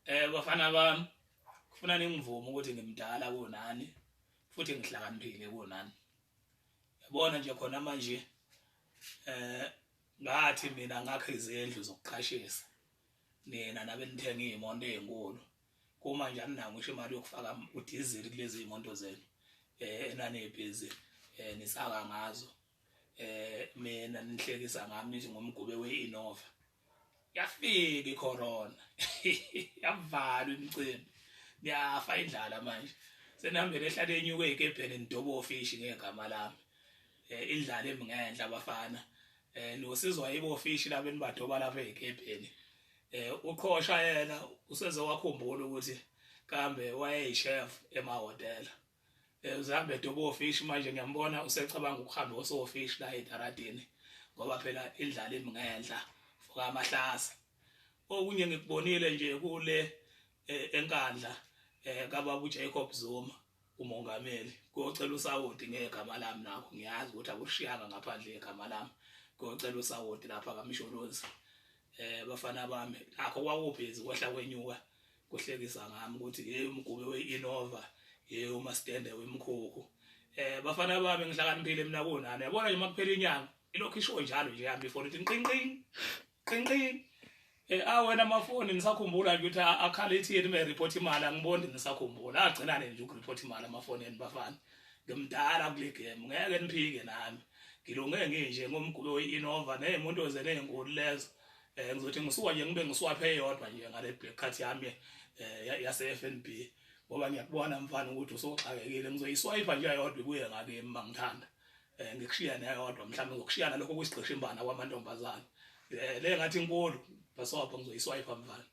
Bafana bami, kufuna ningivume ukuthi ngimdala kunani futhi ngihlakaniphile kunani. Yabona nje khona manje ngathi mina ngakha izindlu zokuqhashisa nina nabe nithenga izimoto ezinkulu kuma nje aninayo ngisho imali yokufaka udizili kulezi zimoto zenu enanibhizi nisaka ngazo. Mina nihlekisa ngami nithi ngomgube we-Innova. Yafika icorona yavalwa imicimbi, niyafa indlala manje, senihambele ehlale enyuke ey'kebheni nidoba ofishi ngegama lami. Indlala emingenhla abafana, nosizwa yibo ofishi laba enibadoba lapha ey'kebheni. Uqhosha yena useze wakhumbula ukuthi kambe wayeyi-chef emahhotela. Uzihambe edoba ofishi manje, ngiyambona usecabanga ukuhamba osofishi la etaradini ngoba phela indlala imingenhla foka amahlasa. Okunye ngikubonile nje kule enkandla kababa uJacob Zuma umongameli kuyocela usawoti ngegama lami, nakho ngiyazi ukuthi akushiyanga ngaphandle igama lami, kuyocela usawoti lapha kaMsholozi. Bafana bami, nakho kwakubhizi kwehla kwenyuka kuhlekisa ngami ukuthi hey umgube we-Innova, hey umastende wemkhukhu. Bafana bami, ngihlakaniphile mina kunani. Yabona nje makuphela inyanga ilokhu isho njalo nje yami ifoni ithi nqinqing nqinqing. Awena amafoni nisakhumbula nje ukuthi akhala ithini me report imali, angiboni nisakhumbula agcinane nje ukureport imali amafoni enu bafana. Ngimdala kule game, ngeke niphike nami ngilunge nginje ngomgube we-Innova ney'moto zenu ey'nkulu lezo. Ngizothi ngisuka nje ngibe ngiswaphe eyodwa nje ngale black card yami yase FNB ngoba ngiyakubona mfana ukuthi usoxakekile, ngizoyiswipe nje eyodwa ibuye ngakimi mangithanda. Ngikushiya neyodwa, mhlawumbe ngizokushiya nalokho kuyisigqishimbana kwamantombazane. Le ngathi inkulu basopha ngizoyiswipe mfana.